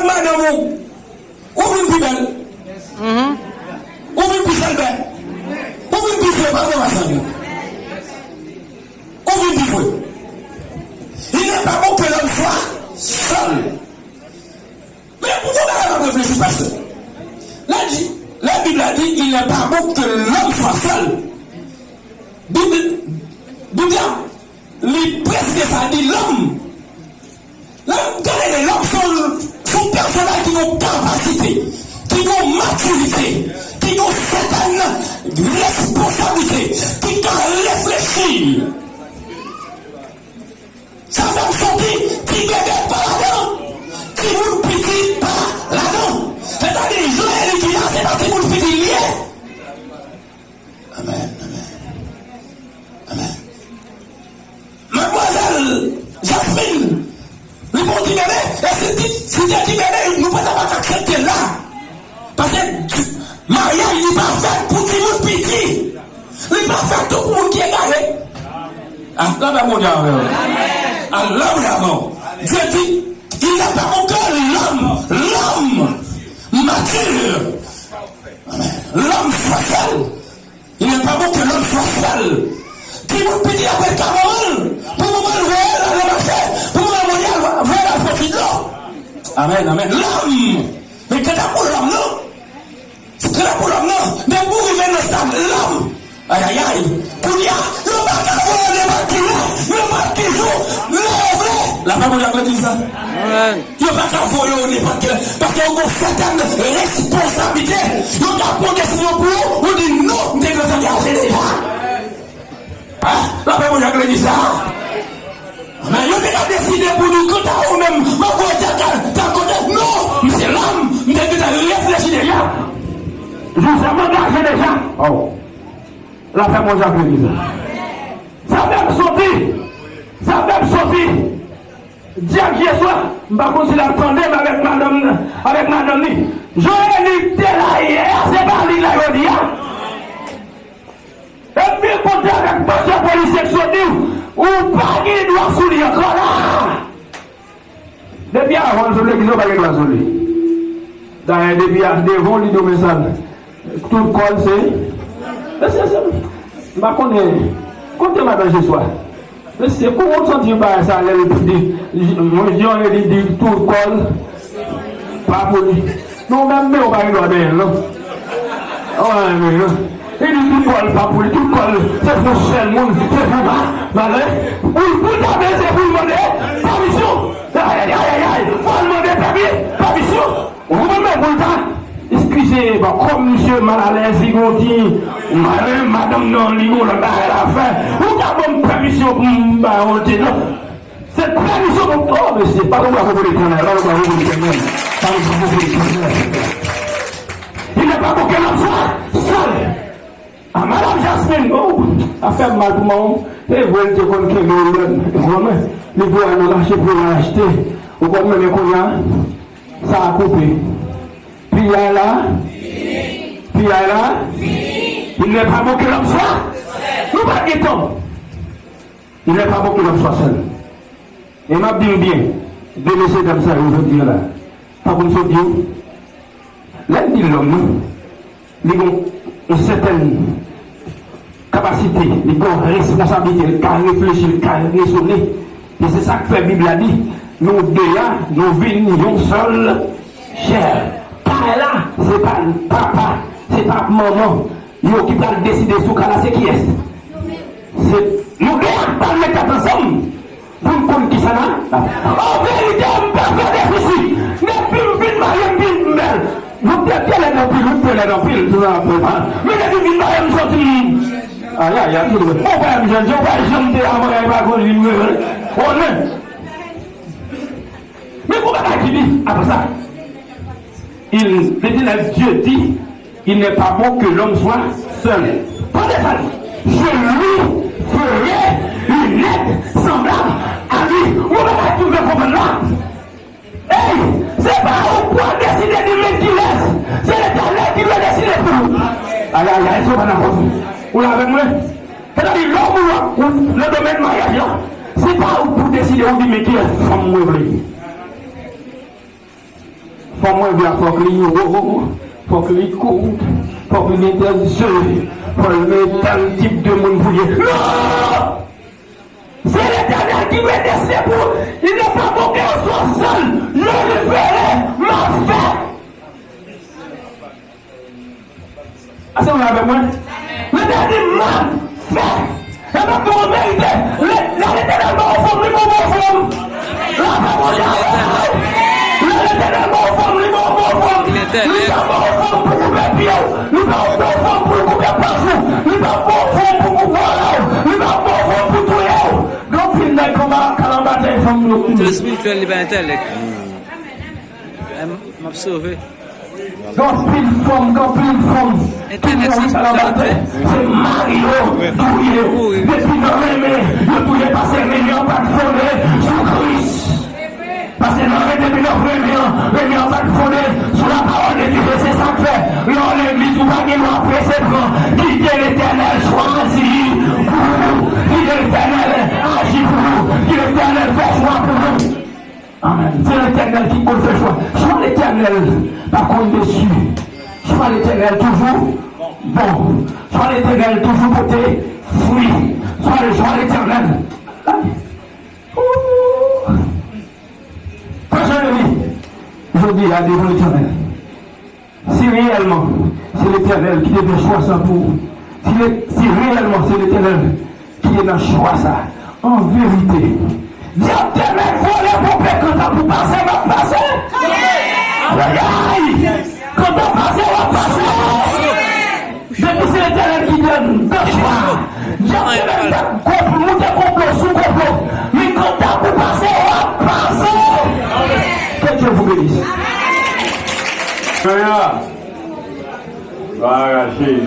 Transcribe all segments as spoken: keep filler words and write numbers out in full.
Madanm ou, ou vin pi bèl. Ou vin pi sèlbè. Ou vin pi fre, pa vre, pa sa, non. Ou vin pi fre. Il n'est pas bon que l'homme soit seul. Men pou yon bagay m ap reflechi, pastè. La di, la Bib la di, il n'est pas bon que l'homme soit seul. Bib, Bib la, li prèske sa di lòm. Lè m gade lòm, se yon, se yon pèsonaj ki gen kapasite, ki gen matirite, ki gen sètèn responsablite, ki ka reflechi. Sa fè m santi ti bebe pa ladan, timoun piti pa ladan. Sètadi, jan Eli di a, se pa timoun piti li ye. Amèn, amèn. Amèn. Madmwazèl Jasmine, li pa yon ti bebe, e si ti, si te ti bebe, nou pa ta pa ka aksepte l la. Paske maryaj li pa fèt pou timoun piti. Li pa fèt tou pou moun ki egare. Ah, lapè Bondye avè w. Ah, lapè avè w. Dieu dit, il n'est pas bon que l'homme, l'homme mature, l'homme soit seul. Il n'est pas bon que l'homme soit seul. Timoun piti ap ret ka manman l. Pou manman l voye l al nan mache. Pou manman l voye l al fè ti dlo. Amèn, amèn. Lòm. Men kanta pou lòm nan. Kanta pou lòm nan. Depi w rive nan stad lòm. Ayayay. Kounye a, yo pa ka voye w nenpòt kilè. Nenpòt ki jou. Lè yo vle. Lapè Bondye ak legliz la. Amèn. Yo pa ka voye w nenpòt kilè, paske yo gen sètèn responsablite. Yo ka pran desizyon pou ou, ou di, "Non, m te gentan gaje deja." Ah, lapè Bondye ak legliz la. Men yo te ka deside pou di, "Kanta ou menm, m ap voye tèl, tèl, tèl kote." Non, m se lòm, m te gentan reflechi deja. Jou sa m angaje deja. Oh. Lapè Bondye ak legliz la. Sa fè m soti. Sa fè m soti. Dyak Jeswa, m pa konn si l ap tande m avèk madanm, avèk madanm li. Joeli te la yè a, se pa li la jodi a. Epi kontre avèk pastè polisye k sot di w, ou pa gen dwa sou li ankò la. Depi avan l sot legliz, ou pa gen dwa sou li. Dayè, depi a devan w, li di w men sa l. Tout kò l se, mesye, se, m pa konnen, kote madan Jeswa? Mesye, kòman w santi bagay sa lè l di, mwen, Joeli di tout kò l pa pou li? Non, menm men w pa gen dwa benyen l, non. Ou pa renmen, non. Li di tout kò l pa pou li, tout kò l se pou sèl moun, se pou ma, malè. Pou, pou l ta benyen, se pou l mande pèmisyon. Ayayayayay, fò l mande pèmi, pèmisyon. Ou konprann mwen pou l ta eskize, bon, kòm misye malalèz, li gon ti, madanm nan, li gon lòt bagay l ap fè. Ou ka ban m pèmisyon pou m ba yon ti non. Se pèmisyon pou, oh, mesye, pa yon bravo pou Letènèl, pa yon bravo pou Letènèl, pa yon bravo pou Letènèl. Il n'est pas bon que l'homme soit seul. Ah, Madam Jasmine, oh, sa fè m mal pou manman m. E vre, l te konn kenbe yon lòn. Vrèman, li pou al nan mache pou l al achte. Ou konprann, men kounye a, sa a koupe. Piyay la, piyay la, il n'est pas bon que l'homme soit. Nou pa gen tan. Il n'est pas bon que l'homme soit seul. E m ap di nou byen, de mesye dam sa yo jodi a la, tankou m sot di w, lè m di lòm nan, li gen yon sètèn kapasite, li gen yon responsablite, li ka reflechi, li ka rezone. E se sa k fè Bib la di, nou de a, nou vin yon sèl chè. Kay la, se pa papa, se pa manman, yo ki pral deside sou kay la, se kiyès? Se nou de a k pral met tèt ansanm pou n konn kisa n ap. An verite, m pa fè defisi. Depi m fin marye, m vin bèl. Nou te byen lèd anpil, nou te lèd anpil, nou nan prepa. Men depi m vin marye, m santi m. Ayayay, tout bon. Ou pa m jèn, ou pa janm te avan, e pa konn vin mwen. Konnen. Men kou bagay ki di, apre sa, il, Letènèl Dye di, il n'est pas bon que l'homme soit seul. Tande sa, li, je lui ferai une aide semblable à lui. Ou pa ka twouve konprann la. Ey, se pa ou pou al deside di men kilès. Se Letènèl ki dwe deside pou ou. Ayayay, se pa nan kòz ou. Ou la avèk mwen? Sètadi, lè ou, ou nan domèn maryaj la, se pa ou pou deside, ou di men kilès fanm mwen vle. Fanm mwen vle a, fòk li wo, fòk li kout, fòk li gen tèl je, fòk li gen tèl tip de moun pou ye. Non! Se Letènèl ki dwe deside pou ou. Il n'est pas bon qu'un seul, le fere mafè. Ansanm avèk mwen. Letènèl di, m ap fè. E pa pou ou merite. Lè, lè Letènèl ba ou fanm, li ba ou bon fanm. Lapè Bondye avè w. Lè Letènèl ba ou fanm, li ba ou bon fanm. Li pa ba ou fanm pou koupe pye w. Li pa ba ou fanm pou l koupe paj ou. Li pa ba ou fanm pou, pou vòlè w. Li pa ba ou fanm pou touye w. Gen anpil nèg k anba, k al anba tèt fanm yo. Tout espirityèl, li pa entèlèk. M ap sove. Gen anpil fanm, gen anpil fanm ki mouri anba tè. Se mari yo touye yo. Depi nan renmen, yo touye, paske renmen an pa t fonde sou Kris. Paske nan renmen, depi nan renmen an, renmen an pa t fonde sou lapawòl de Dye. Se sa k fè, lè w legliz, ou pa gen dwa prese pran. Kite Letènèl chwazi pou ou. Kite Letènèl aji pou ou. Kite Letènèl fè chwa pou ou. Amèn. Se Letènèl ki konn fè chwa. Chwa Letènèl pa konn desi. Chwa Letènèl toujou bon. Chwa Letènèl toujou pote fwi. Chwa, chwa Letènèl. Ooh. Frè Jean-Élie, jodi a devan Letènèl. Si reyèlman se Letènèl ki te fè chwa sa pou ou, si, le, si reyèlman se Letènèl ki te nan chwa sa, an verite, dyab te mèt vole ponpe kantan pou pase, m ap pase. Ayayay! Kantan pase, w ap pase. Depi se Letènèl ki te nan chwa, dyab te mèt fè konplo, moute konplo sou konplo, men kantan pou pase, w ap pase. Que Dieu vous bénisse. Alelouya. Bagay chéri.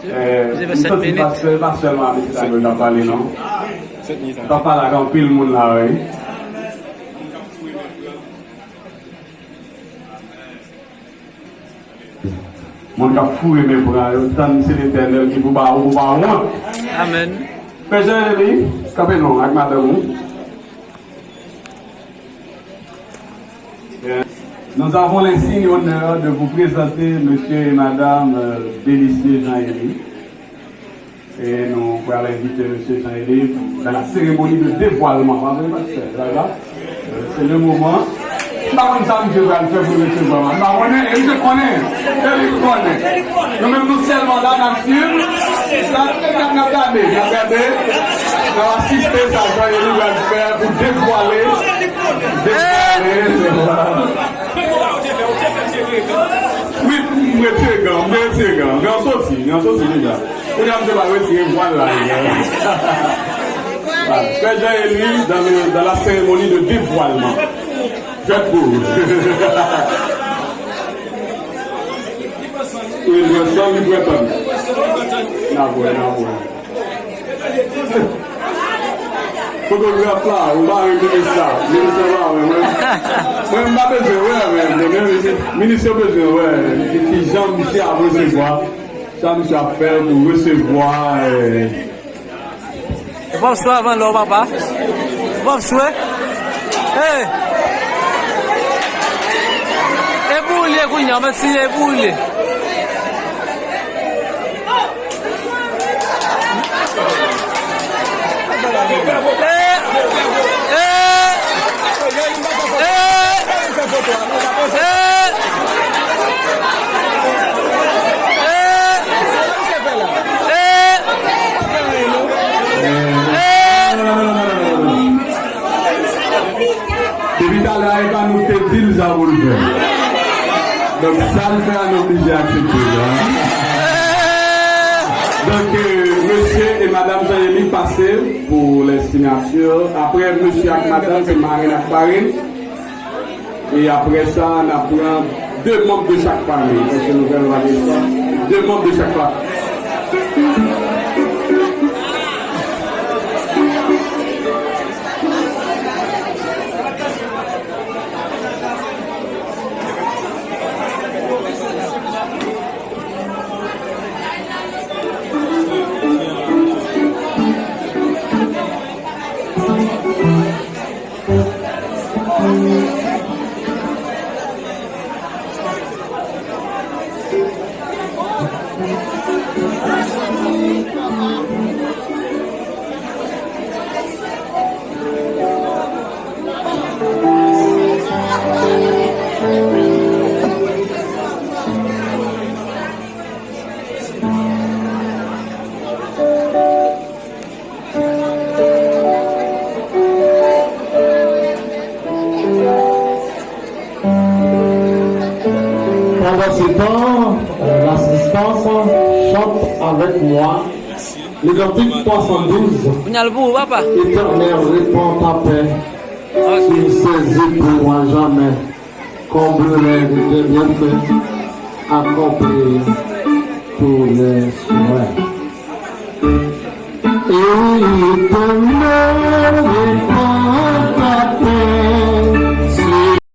Eh, m santi pastè, pa sèlman a mesye sa yo t ap pale, non. T ap pale ak anpil moun la, wi. Moun k ap foure men pran yo, tann se Letènèl ki pou ba ou, pou ba ou wont. Amèn. Frè Jean-Élie, kanpe non, ak madanm ou. Nous avons l'insigne honneur de vous présenter monsieur et madame, euh, Bélissier Jean-Élie. Et nous allons inviter monsieur Jean-Élie dans la cérémonie de dévoilement. Pas vrai, pastè, la, la, euh, c'est le moment. M pa konn sa misye pral fè pou resevwa mwen. M pa konnen, e misye konnen. E li konnen. Nou menm nou sèlman la, n ap swiv. N ap, n ap gade, n ap gade. N ap asiste sa Jean-Élie pral fè pou devwale. Devwale, devwale. Wi, m retire gan, m retire gan. Gan soti, gan soti deja. Kounye a misye pral retire vwal la. Frè Jean-Élie dans le, dans la cérémonie de dévoilement. Jwèt pou ou. Wi, li pran tan, li pran tan. N ap wè, n ap wè. Fotograf la, ou bare minis la. Minis la bare, mwen. Mwen, m pa bezwen wè, men, men, men, minis yo bezwen wè ki, ki jan misye ap resevwa, sa misye ap fè pou resevwa, eh, Bonswa, avan lò, papa. Bonswa. Hey! E pou ou l ye kounye a, mwen siye e pou ou l ye. Hey! Hey! Hey! Hey! Hey! Hey! Depi talè a, e pa nou ki te di l sa pou l fè. Donk, sa l fè a, nou oblije aksepte l, hein. Donk, euh, mesye e madanm Jean-Élie pase pou les signatures. Apre mesye ak madanm, se marenn ak parenn. E apre sa, n ap pran de manm de chak fanmi. Paske nou fè nou pa gen chwa. De manm de chak fanmi. Pendant ce temps, euh, l'assistance chante avec moi le cantique trois cent douze. Kounye a l pou ou, papa. Éternel, réponds ta paix, Ok. Qu'il saisit pour moi jamais. Comblerai de tes bienfaits, accomplir tous les souhaits. Éternel, réponds ta paix.